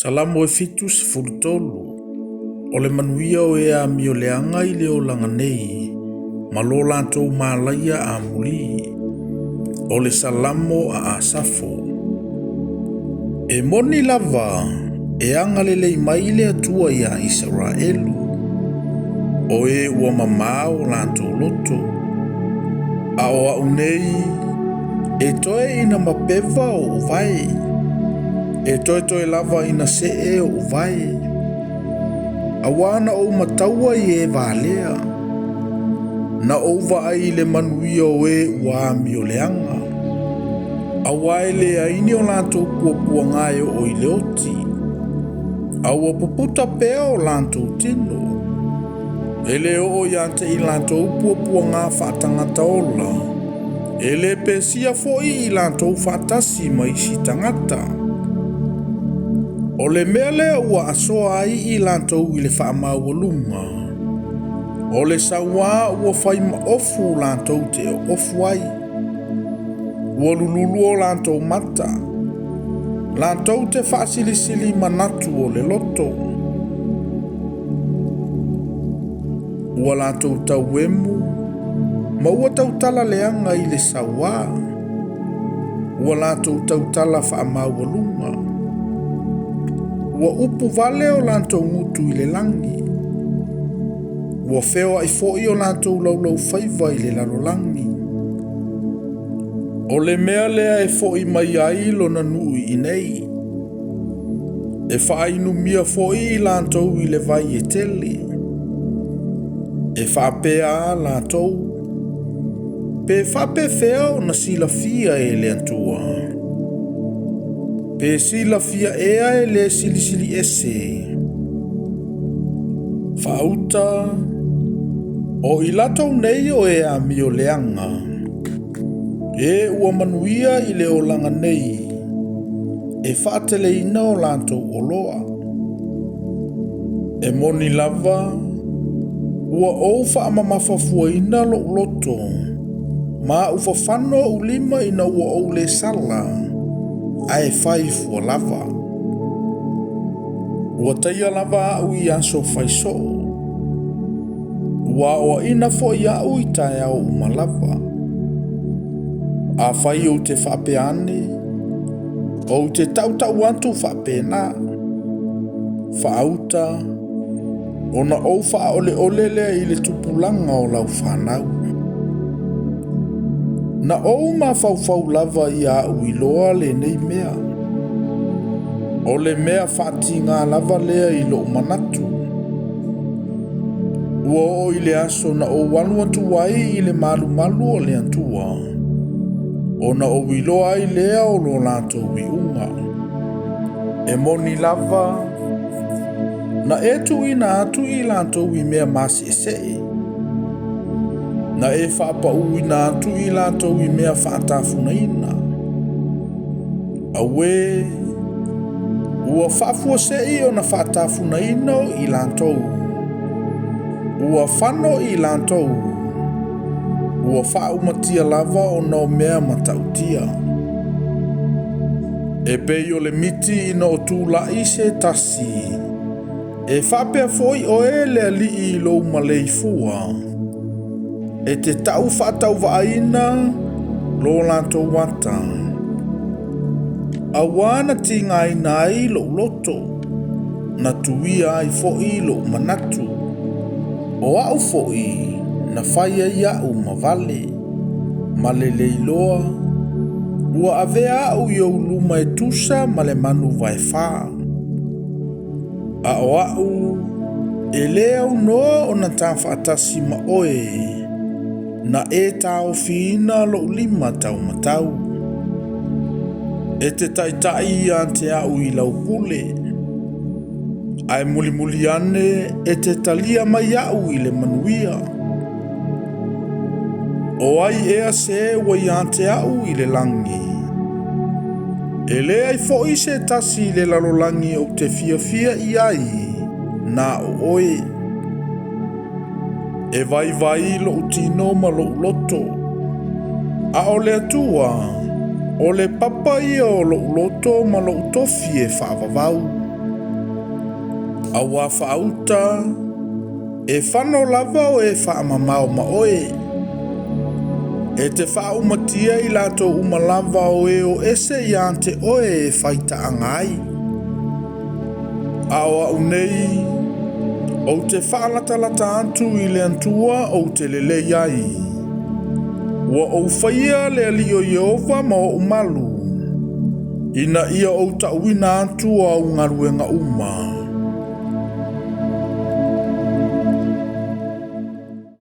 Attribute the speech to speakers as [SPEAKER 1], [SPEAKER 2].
[SPEAKER 1] Salamo e 73. O le manuia o e amioleaga i le olaga nei, ma lo latou malaia amuli. O le Salamo a Asafo. E moni lava, e agalelei mai le Atua iā Isaraelu, o e ua mamao o latou loto. A o a'u nei, e toe ina mapeva oʻu vae, e toetoe lava ina see oʻu vae, auā na ou mataua i e valea, na ou vaai i le manuia o e ua amioleaga, auā e leai ni o latou puapuaga e oo i le oti, a ua puputa pea o latou tino. E le oo ia te i latou puapuaga faatagata ola, e le pesia foi i latou faatasi ma isi tagata. O le mea lea ua asoa ai i latou i le faamaualuga, o le sauā ua fai maofu latou te oofu ai. Ua lululu o latou mata, latou te faasilisili manatu o le loto. Ua latou tauemu ma ua tautala leaga i le sauā, ua latou tautala faamaualuga. Ua upu vale o latou gutu i le lagi, ua feoai foi o latou laulaufaiva i le lalolagi. O le mea lea e foi mai ai lona nuu i inei, e faainumia foi i latou i le vai e tele. E faapea a latou, pe faapefea ona silafia e le Atua, pe silafia ea e le Silisili Ese. Faauta, o i latou nei o e amioleaga, e ua manuia i le olaga nei, e faateleina o latou oloa. E moni lava, ua ou faamamafafuaina lou loto, ma ou fafano ou lima ina ua ou le sala, ae fai fua lava. Ua taia lava a'u i aso faisoo, ua aoaina foi a'u i taeao uma lava. Afai ou te faapea ane, ou te tautau atu faapena. Faauta, ona ou faaoleole lea i le tupulaga o lau fanau. Na ou mafaufau lava ia a'u iloa lenei mea, o le mea faatigā lava lea i lou manatu. Ua oo i le aso na ou alu atu ai i le malumalu o le Atua, ona ou iloa ai lea o lo latou iuga. E moni lava, na e tuuina atu i latou i mea maseesee, na e faapauina atu i latou i mea faatafunaina. Auē, ua faafuasei ona faatafunaina o i latou, ua fano i latou, ua faaumatia lava ona o mea matautia. E pei o le miti ina o tulai se tasi, e faapea foi oe le alii i lou maleifua, e te tau faatauvaaina lo latou ata. Auā na tigaina ai lou loto, na tuia ai foi lou manatu. O a'u foi na fai ai a'u ma vale, ma le le iloa, ua avea a'u i ou luma e tusa ma le manu vaefā. A o a'u, e le aunoa ona ta faatasi ma oe, na e taofiina lou lima taumatau. E te taitai ia te a'u i lau pule, ae mulimuli ane e te talia mai a'u i le manuia. O ai ea se ua ia te a'u i le lagi? E leai foi se tasi i le lalolagi ou te fiafia i ai, na o oe. E vaivai lou tino ma lou loto, a o le Atua, o le papa ia o lou loto ma lou tofi e faavavau. Auā faauta, e fano lava o e faamamao ma oe. E te faaumatia i latou uma lava o e o ese iā te oe e faitaaga ai. A o au nei, ou te faalatalata atu i le Atua ou te lelei ai. Ua ou faia le Alii o Ieova ma oʻu malu, ina ia ou taʻuina atu o au galuega uma.